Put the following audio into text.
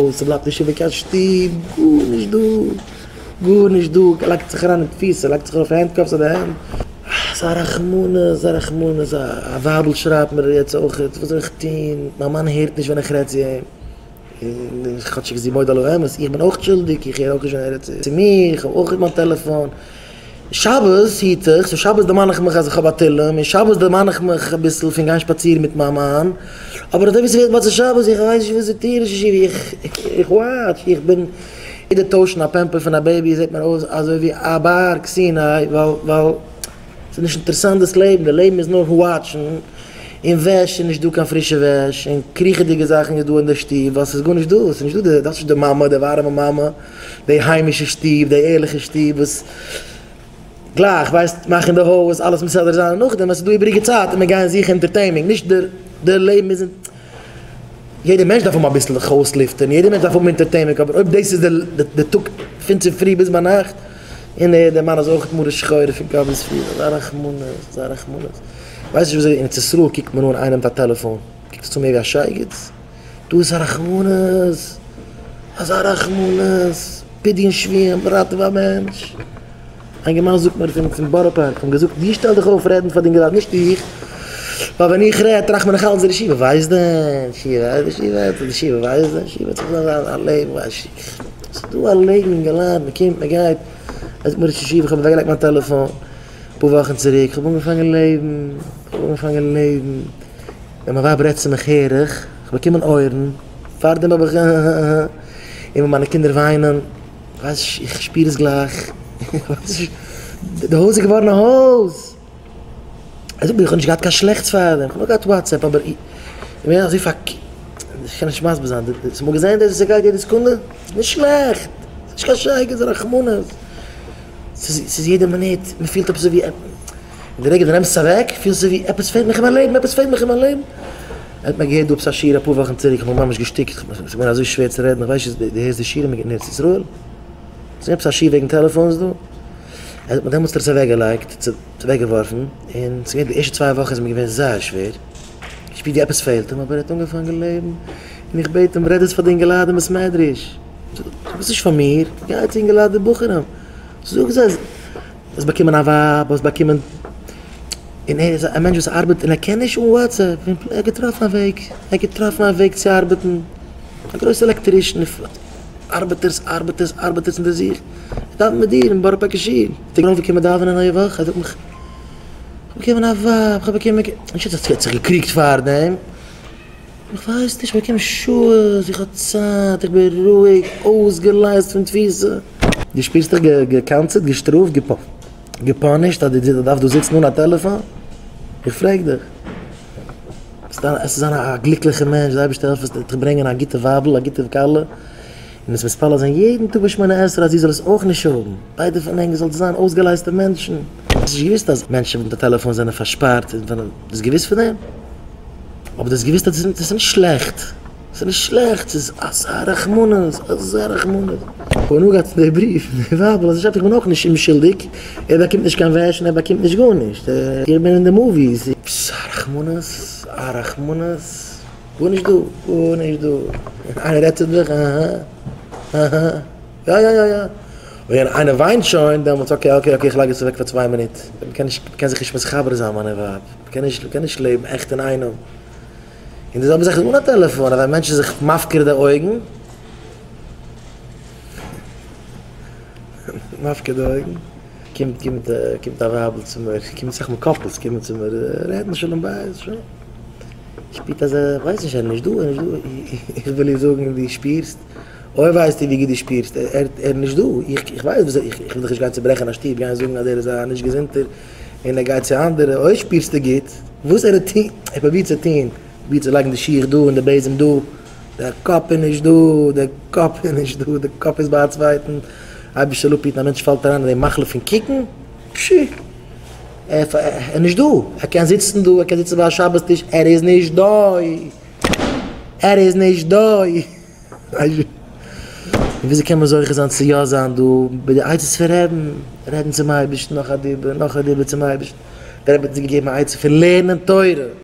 ס'בלייבט נישט איבער קיין שטוב, גארנישט דא, גארנישט דא, לייגט זיך אריין אין תפיסה, לייגט זיך ארויף handcuffs אויף די הענט, ס'איז א רחמנות, א רחמנות, א ווייבל שרייבט מיר יעצט אויכעט, וואס זאל איך טון, מיין מאן הערט נישט ווען איך רעד צו אים, און כאטשיג איז זי מודה על האמת, איך בין אויך שולדיג, איך הער אויך נישט ווען ער רעדט צו מיר, איך האב אויך מיין טעלעפאן. שבת היט איך, so שבת דערמאן איך מיך אז איך האב א תהלים, און שבת דערמאן איך מיך אביסל פון גיין שפאצירן מיט מיין מאן, אבער אזוי ווי ס'ווערט מוצאי שבת, איך ווייס נישט וואס צו טון ראש ישיבה, איך איך watch, איך בין, יעדע טוישן א פעמפער פון א baby זעט מיר אויס אזוי ווי א בארג סיני, ווייל ווייל ס'איז נישט אינטערעסאנט דאס לעבן, די לעבן איז נאר watch ן, און וועש איז נישט דא קיין פרישע וועש, און קריכעדיגע זאכן איז דא אין די שטוב, ווייל ס'איז גארנישט דא, ס'איז נישט דא די, דאס איז נישט די מאמע, די ווארעמע מאמע. די היימישע שטוב, די ערליכע שטוב וואס גלייך ווייסט מאכן די הויז אלעס מסדר זיין און נאכדעם ווען ס'איז דא איבעריגע צייט און מען גייען זוכן entertainment, נישט דער דער לעבן איז יעדער מענטש דארף האבן אביסל זיך אויסלופטערן, יעדער מענטש דארף האבן entertainment, אבער אויב דאס איז די די טאג פון צופרי ביז ביינאכט, און דער דער מאן איז אויך מרה שחורה פון קאפ ביז פיס, אזא רחמנות, אזא רחמנות. ווייסט נישט וויאזוי אין ארץ ישראל קוקט מען אן איינעם מיט א טעלעפאן, קוקט עס אן מער ווי א שייגעץ? דא איז א רחמנות! אזא רחמנות! פדיון שבויים, ראטעווע א מענטש! א אינגערמאן זאגט מיר פון פון בארא פארק, כ'האב אים געזאגט, דו שטעל דיך אויף רעדן פאר די אינגעלייט, נישט איך, ווייל ווען איך רעד טראכט מען נאך אלץ די ישיבה ווייסט דען, ישיבה ווייסט די ישיבה, די ישיבה ווייסט דען, ישיבה האט זיך א לעבן, ס'איז דא א לעבן אינגעלייט, מען קומט מען גייט, ער זאגט מיר ראש ישיבה, כ'האב אוועקגעלייגט מיין טעלעפאן אפאר וואכן צוריק, כ'האב אנגעפאנגען לעבן, כ'האב אנגעפאנגען לעבן. ווען מיין ווייב רעדט צו מיך הער איך, איך באקום אין אויערן, פארדעם האב איך און ווען מיינע קינדער וויינען, ווייס נישט, איך שפיר עס גלייך, איך ווייס נישט, די הויז איז געווארן א הויז! ער זאגט מיר איך האב נישט געהאט קיין שלעכטס פארדעם, איך האב נאר געהאט WhatsApp, אבער איך בין אזוי פארק, איך קען נישט מסביר זיין, האסט אמאל געזען דאס וואס ער גייט יעדע סעקונדע? ס'איז נישט שלעכט! ס'איז נישט קיין שייגעץ, רחמנות! ס'איז יעדע מינוט, מ'פילט עפעס אזוי ווי. און די רגע דו נעמסט עס אוועק, פילסטו ווי עפעס פעלט מיך אין מיין לעבן, עפעס פעלט מיך אין מיין לעבן. ער האט מיר געהערט דא עפעס א שיעור אפאר וואכן צוריק, איך האב מיך ממש געשטיקט, ס'איז געווען אזוי שווער צו רעדן, איך ווייס נישט דו הערסט די שיעורים אין ארץ ישראל? ס'איז געווען עפעס א שיעור וועגן טעלעפאונס דא, ער האט מיר דעמאלטס עס אוועקגעלייגט, אוועקגעווארפן, און ס'איז געווען די ערשטע צוויי וואכן איז מיר געווען זייער שווער, געשפירט ווי עפעס פעלט אים, אבער ער האט אנגעפאנגען לעבן, און איך בעט אים רעד עס פאר די אינגעלייט אין בית מדרש, זאג עס נישט פאר מיר, גיי צו אינגעלייט די בחורים, זאג זיי. האסט באקומען א ווייב, האסט באקומען, און ער איז א מענטש וואס ארבעט און ער קען נישט אן WhatsApp, און ער האט געטראפן א וועג, ער האט געטראפן א וועג צו ארבעטן, א גרויסע electrician, ארבעטערס, ארבעטערס, ארבעטערס אונטער זיך, ער דאווענט מיט דיר אין בארא פארקער שול, האט ער ארויפגעקומען דאווענען נייע וואך, ער זאגט מיך, כ'האב באקומען א ווייב, כ'האב באקומען, נישט אז ער האט זיך געקריגט פארדעם. איך ווייס נישט, כ'באקום שעות, איך האב צייט, איך בין רואיג, אויסגעלייזט פון תפיסה. דו שפירסט דיך גע'קנס'עט, געשטראפט, געפאנישט אז דו דארפסט דא זיצן אן א טעלעפאן? איך פרעג דיך. עס איז זיין א גליקליכע מענטש, די אייבערשטער העלפט עס דיך ברענגען א גוטע ווייבל, א גוטע כלה, און עס מתפלל זיין יעדן טאג בשמונה עשרה אז זי זאל עס אויך נישט האבן, ביידע פון ענק זאלט זיין אויסגעלייזטע מענטשן. האסט נישט געוואוסט אז מענטשן מיט א טעלעפאן זענען פארשפארט? האסט געוואוסט פון דעם? אבער דו האסט געוואוסט אז דאס איז נישט שלעכט, ס'איז נישט שלעכט, ס'איז אזא רחמנות, אזא רחמנות. כ'האב נאר געהאט די בריוו פון די ווייבל אז איך בין אויך נישט אומשולדיג, ער באקומט נישט קיין וועש און ער באקומט נישט גארנישט, איך בין אין די movies. ס'איז א רחמנות, א רחמנות, גארנישט דא, גארנישט דא, איינער רעדט צו דיך, אהה, אהה. יא יא יא יא. ווען איינער וויינט שוין דעמאלטס okay okay okay איך לייג עס אוועק פאר צוויי מינוט. מ'קען נישט מ'קען זיך נישט מתחבר זיין מיינע ווייב. מ'קען נישט מ'קען נישט לעבן עכט אינאיינעם. און די זעלבע זאך איז אן א טעלעפאן אז א מענטש איז זיך מפקיר די אויגן. מפקיר די אויגן. קומט קומט קומט א ווייבל צו מיר, קומט אסאך מאל couples קומען צו מיר רעדן שלום בית שוין. שפירט אז ער ווייסט נישט ער איז נישט דא ער איז נישט דא. איך וויל איר זאגן דו שפירסט. אוי ווייסטו ווי גוט דו שפירסט, ער איז נישט דא, איך ווייס וואס, איך וויל דיך נישט גיין צוברעכן א שטוב, גיין זאגן אז ער איז א נישט געזונטער און ער גייט צו אנדערע, אוי שפירסטו גוט, וואס ער האט טון, ער פרובירט צו טון, פרובירט צו לייגן די שיך דא און די בעזעם דא, דער קאפ איז נישט דא, דער קאפ איז נישט דא, דער קאפ איז ביי א צווייטן, אייבערשטער זאל אפהיטן א מענטש פאלט אריין אין די מחלה פון קוקן, פשי, ער איז נישט דא, ער קען זיצן דא, ער קען זיצן ביי א שבת טיש, ער איז נישט דא, ער איז נישט דא. און וויאזוי קען מען זוכה זיין צו יא זיין דא? מיט די עצות פון רעדן, רעדן צום אייבערשטן, נאך א דיבור, נאך א דיבור צום אייבערשטן, דער רבי האט אונז געגעבן א עצה פון לערנען תורה.